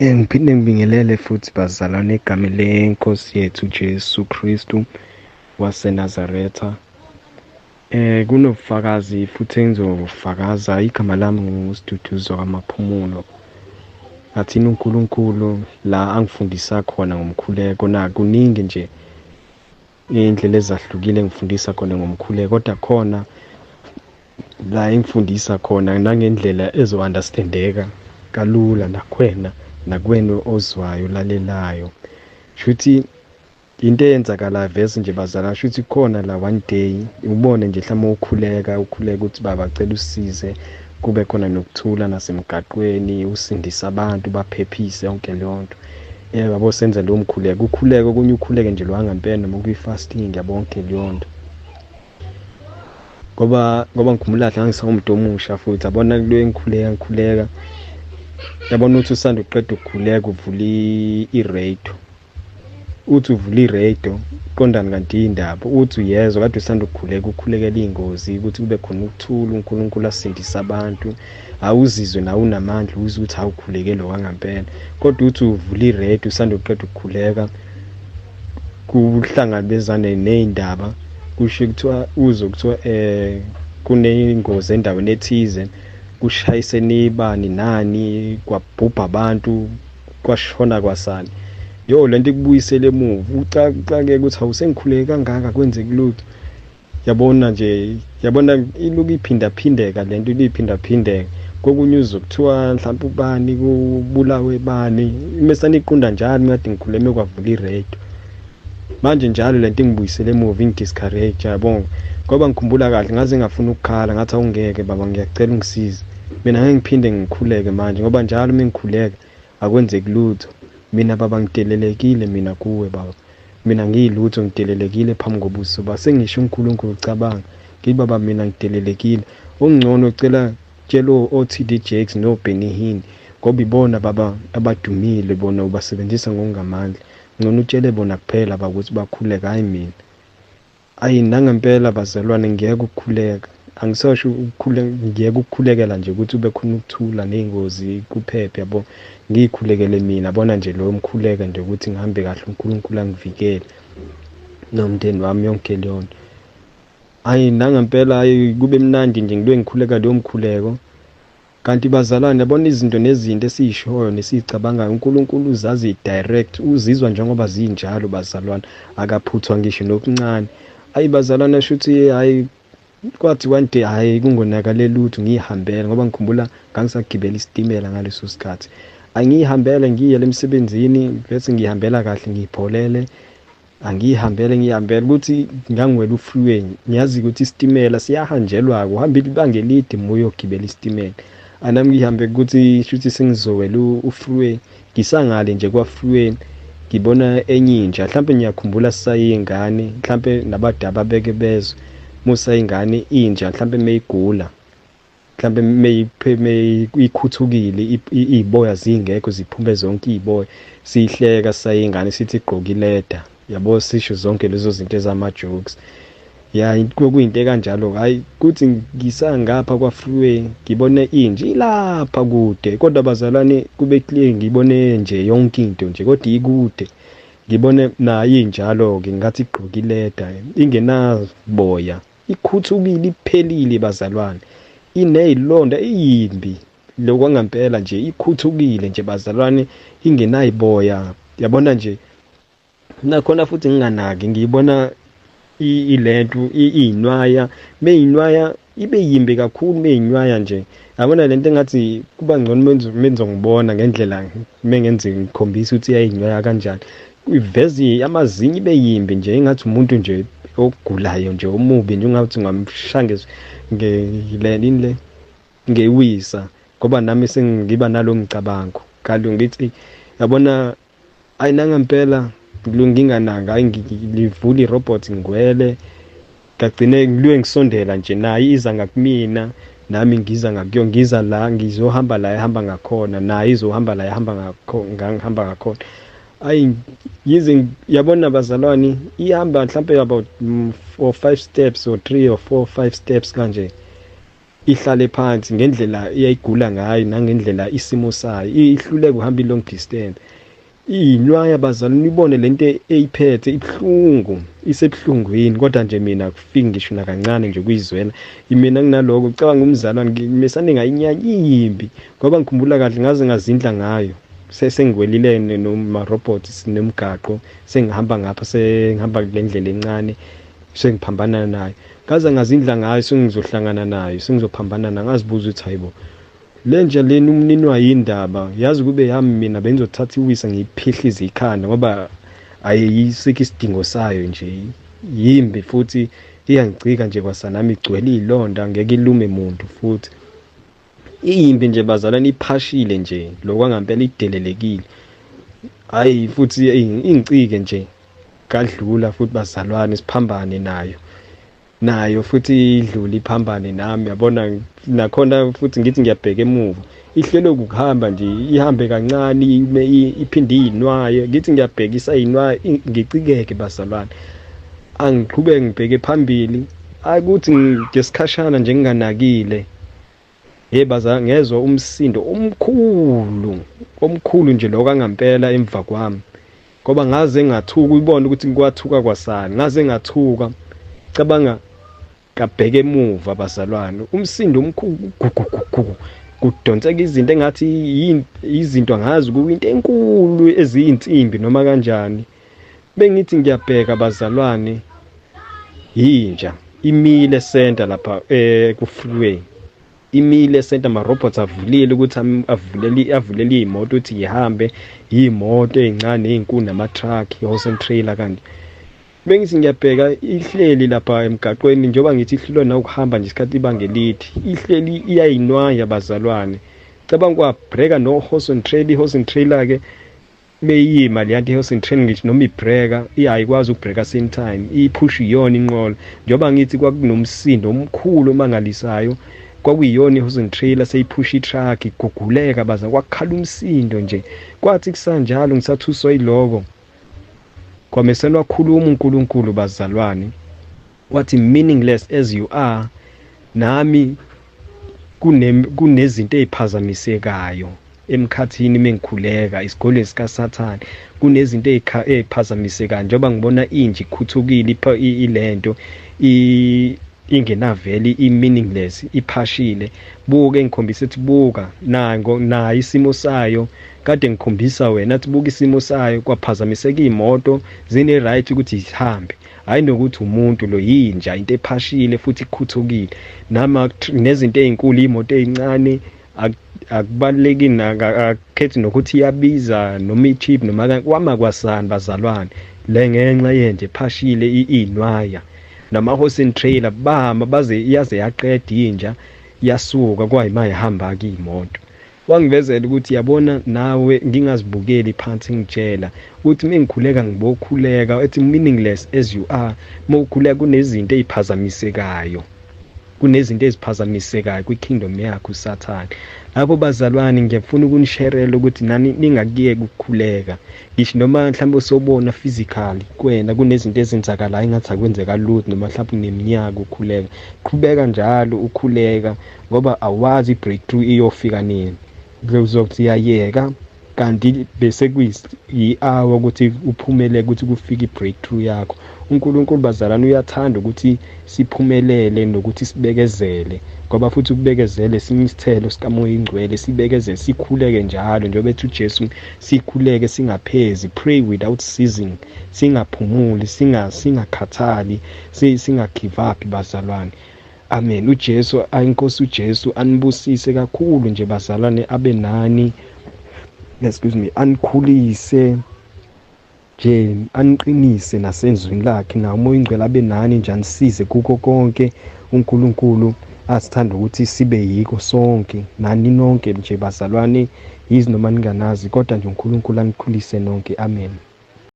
Ngiphinde ngibingelele futhi bazalwane egameni leNkosi yethu Jesu Kristu waseNazaretha. Kunobufakazi futhi engizofakaza, igama lami nguSiduduzo kaMaphumulo. Ngathini uNkulunkulu la angifundisa khona ngomkhuleko, na kuningi nje iy'ndlela ezahlukile engifundisa khona ngomkhuleko, kodwa khona la engifundisa khona nangendlela ezo-understand-eka kalula nakuwena, nakuwena ozwayo olalelayo. Shuthi into eyenzakalayo vese nje bazala, shuthi khona la one day ubone nje mhlawumbe ukhuleka ukhuleka ukuthi baba cela usisize kube khona nokuthula nasemgaqweni, usindise abantu baphephise yonke leyo nto. Yabo senza lowo mkhuleko, ukhuleke okunye ukhuleke nje lo ngempela noma kuyi-fasting yabo yonke leyo nto. Ngoba ngikhumbula kahle ngangisawumuntu omusha futhi yabona kulo ngikhuleka ngikhuleka, yabona uthi usanda uqeda ukukhuleka uvula i-radio, uthi uvula i-radio qondani kanti indaba, uthi uyezwa kade usanda ukukhuleka ukhulekela iy'ngozi ukuthi kube khona ukuthula, uNkulunkulu asindise abantu, awuzizwe nawe unamandla uzwe ukuthi awukhulekele kwangampela, kodwa uthi uvula i-radio usanda uqeda ukukhuleka kuhlangabezane ney'ndaba, kusho kuthiwa uzwe kuthiwa kunengozi endaweni ethize, kushayisene ibani nani, kwabhubha abantu, kwashona kwasani. Yo lento ikubuyisele emuva, ucake ukuthi awusengikhuleke kangaka kwenzeki lutho. Yabona nje, yabona iluku iphindaphindeka lento, iphindaphindeka. Kokunye uzwe kuthiwa mhlawumbe ubani kubulawe bani, mesane iqonda njalo ngade ngikhuleme kwavula i-radio. Manje njalo lento ingibuyisele emuva, ingi-discourage yabo, ngoba ngikhumbula kahle ngaze ngafuna ukukhala, ngathi awungeke baba ngiyacela ungisize, mina ngeke ngiphinde ngikhuleke manje ngoba njalo uma ngikhuleka akwenzeki lutho. Mina baba ngidelelekile mina kuwe baba, mina ngiyilutho, ngidelelekile phambi kobuso ba, sengisho uNkulunkulu cabanga ngithi baba mina ngidelelekile, okungcono cela tshela o-TD Jakes no-Benny Hinn ngoba ibona baba abadumile, bona ubasebenzisa ngokungamandla, ngcono utshele bona kuphela baba ukuthi bakhuleke, hhayi mina. Ayi nangempela bazalwane ngiyeke ukukhuleka, angisasho ukukhuleka, ngiyeke ukukhulekela nje ukuthi ube khona ukuthula ney'ngozi kuphephe yabo, ngiyikhulekele mina bona nje loyo mkhuleko nje ukuthi ngihambe kahle, uNkulunkulu angivikele nomndeni wami yonke leyo nto. Ayi nangempela ayi kube mnandi nje ngibe ngikhuleka leyo mkhuleko. Kanti bazalwane yabona izinto nezinto esiyishoyo nesiyicabangayo uNkulunkulu uzazi direct, uzizwa njengoba zinjalo bazalwane, akaphuthwa ngisho nokuncane. Ayi bazalwane shuthi hayi kwathi one day hayi kungonakale lutho ngiyihambele ngoba ngikhumbula ngangisagibela isitimela ngaleso sikhathi. Angiyihambele ngiyele emsebenzini bese ngihambela kahle ngiyipholele, angiyihambele ngihambele ukuthi ngangiwela u-freeway, ngiyazi ukuthi isitimela siyahanjelwa-ke, uhamba ibanga elide uma uyogibela isitimela. Anami ngihambe ukuthi shuthi sengizowela u-freeway, ngisangale nje kwa-freeway ngibona enye inja, mhlampe ngiyakhumbula sisayingane, mhlampe nabadala babeke bezwe, uma usayingane inja mhlampe meyigula, mhlampe meyikhuthukile iy'boya zingekho ziphume zonke iy'boya, siyihleka sisayingane sithi igqoke ileda, yabo sisho zonke lezo zinto ezama-jokes. Ya kuyinto ekanjalo, hhayi kuthi ngisangapha kwa-freeway ngibone inja ilapha kude, kodwa bazalwane kube clear ngibone nje yonke into nje kodwa ikude, ngibone nayo injalo-ke ngathi igqoke ileda ingenaboya, ikhuthukile iphelile bazalwane, iney'londa iyimbi lokwangampela nje, ikhuthukile nje bazalwane ingenayiboya, yabona nje. Nakhona futhi nginganaki ngiyibona ilento iyinwaya, meyinwaya ibe yimbi kakhulu meyinwaya nje, yabona lento engathi kuba ngcono menzongibona ngendlela mengenze ngikhombisa ukuthi iyayinwaya kanjani, iveze amazinyo ibe yimbi nje engathi umuntu nje ogulayo nje omubi nje ungathi ungamshaya le ngewisa, ngoba nami sengiba nalo mcabango kalo ngithi yabona ayi nangempela nginganaka, hayi ngivula i-robot ngigwele ngagcine ngiluye ngisondela nje naye iza ngakumina nami ngiza ngakuyo, ngiza la ngizohamba la ehamba ngakhona naye izohamba la ehamba ngihamba ngakhona. Ayi yize yabona bazalwane ihamba mhlampe about 4 5 steps or 3 or 4 5 steps kanje, Ihlale phansi ngendlela eyayigula ngayo nangendlela isimo sayo, ihluleka ukuhamba i-long distance. Iyinwaya bazalwane, nibone lento eyiphethe ibuhlungu, isebuhlungwini, kodwa nje mina akufiki ngisho nakancane nje ukuyizwela. Mina nginaloko ucabanga umzalwane ngimesane ngayinyanya iyimbi, ngoba ngikhumbula kahle ngaze ngazindla ngayo. Sengiwelile noma-robot sinomgaqo, sengihamba ngapha, sengihamba kule ndlela encane, sengiphambana nayo. Ngaze ngazindla ngayo, sengizohlangana nayo, sengizophambana nayo, ngazibuza ukuthi hayibo, le nja lena umnini wayo indaba, yazi kube yami mina bengizothatha iwisa ngiyiphihlize ikhanda, ngoba ayisikho isidingo sayo nje, yimbi futhi iyangicika nje kwasanami, igcwele iy'londa, ngeke ilume muntu futhi. Iyimbi nje bazalwane, iphashile nje lokwangampela, idelelekile. Hhayi futhi ingicike nje, ngadlula futhi bazalwane, siphambane nayo. Nayo futhi idlule iphambane nami, yabona. Nakhona futhi ngithi ngiyabheka emuva, ihlelwe ukuhamba nje, ihambe kancane, ime iphinde iyinwaye. Ngithi ngiyabheka isayinwaye, ngicikeke bazalwane. Angiqhubeke ngibheke phambili, akuthi ngesikhashana nje nginganakile. Hey bazalwane, ngezwa umsindo omkhulu, omkhulu nje lokho angampela emva kwami. Ngoba ngaze ngathuka, uyibone ukuthi kwathuka kwasani, ngaze ngathuka. Cabanga ngabheka emuva bazalwane, umsindo omkhulu, gugugugu, kudonseka izinto engathi izinto angazi kuyinto enkulu eziyinsimbi noma kanjani. Bengithi ngiyabheka bazalwane, yinja imile center lapha ku freeway, imile center, ama robots avulile ukuthi avulele iy'moto ukuthi ihambe, iy'moto ey'ncane ey'nkulu nama-truck, i-horse and trailer. Kanti bengithi ngiyabheka ihleli lapha emgaqweni, njengoba ngithi ihlulwa nawukuhamba nje isikhathi ibanga elide, ihleli iyayinwaya bazalwane. Cabanga kwabreka no-horse and trailer, i-horse and trailer-ke beyima le yanto i-horse and trailer, ngisho noma ibreka ayikwazi ukubreka same time, iphusha iyona inqola. Njengoba ngithi kwakunomsindo omkhulu omangalisayo, kwakuyiyona i-horse and trailer seyiphusha i-truck, iguguleka baza, kwakhala umsindo nje. Kwathi kusanjalo ngisathuswa yiloko, kwameseni wakhuluma uNkulunkulu bazalwane, wathi meaningless as you are, nami kunezinto eziphazamisekayo emkhathini mengikhuleka, isigole sikaSathane, kunezinto eziphazamisekayo. Njengoba ngibona inja ikhuthukile ilento ingenaveli, i-meaningless, iphashile, buka engikhombisa ethi buka nango nayo isimo sayo, kade ngikhombisa wena athi buka isimo sayo, kwaphazamiseka iy'moto zine-right ukuthi zihambe, hhayi nokuthi umuntu lo yinja, into ephashile futhi ikhuthukile, nama nezinto ey'nkulu, iy'moto ey'ncane akubaluleki, akukhethi nokuthi iyabiza noma i-cheap noma kwama kwasani bazalwane, le ngenxa yenje ephashile iy'nwaya nama-horse and trailer bama baze yaze yaqeda inja yasuka, kwayima ihamba-ke iy'moto. Wangivezela ukuthi yabona nawe ngingazibukeli phansi, ngitshela ukuthi mengikhuleka ngibokhuleka, ethi meaningless as you are, mawukhuleka kunezinto eziphazamisekayo, kunezinto eziphazamisekayo kwi-kingdom yakho uSathane. Lapho bazalwane ngiyafuna ukunisherela ukuthi nani ningakuyeki ukukhuleka, ngisho noma mhlawumbe usobona physically kuwena kunezinto ezenzakalayo engathi akwenzeka lutho, noma mhlawumbe uneminyaka ukhuleka, qhubeka njalo ukhuleka, ngoba awazi i-breakthrough iyofika nini. Uzokuthi iyayeka kanti bese kuyi-hour ukuthi uphumelele ukuthi kufike i-breakthrough yakho. uNkulunkulu bazalwane uyathanda ukuthi siphumelele nokuthi sibekezele, ngoba futhi ukubekezele esinye isithelo sikaMoya Ingcwele, sibekezele, sikhuleke njalo, njengoba ethi uJesu sikhuleke singaphezi, pray without ceasing, singaphumuli, singakhathali, singa-give up bazalwane. Amen. uJesu, inkosi uJesu anibusise kakhulu nje bazalwane, abe nani, excuse me, anikhulise nje, aniqinise nasezwini lakhe, nawo uMoya Ingcwele abe nani nje, anisize kuko konke uNkulunkulu asithanda ukuthi sibe yiko sonke, nani nonke nje bazalwane, yizi noma ninganazi, kodwa nje uNkulunkulu anikhulise nonke. Amen.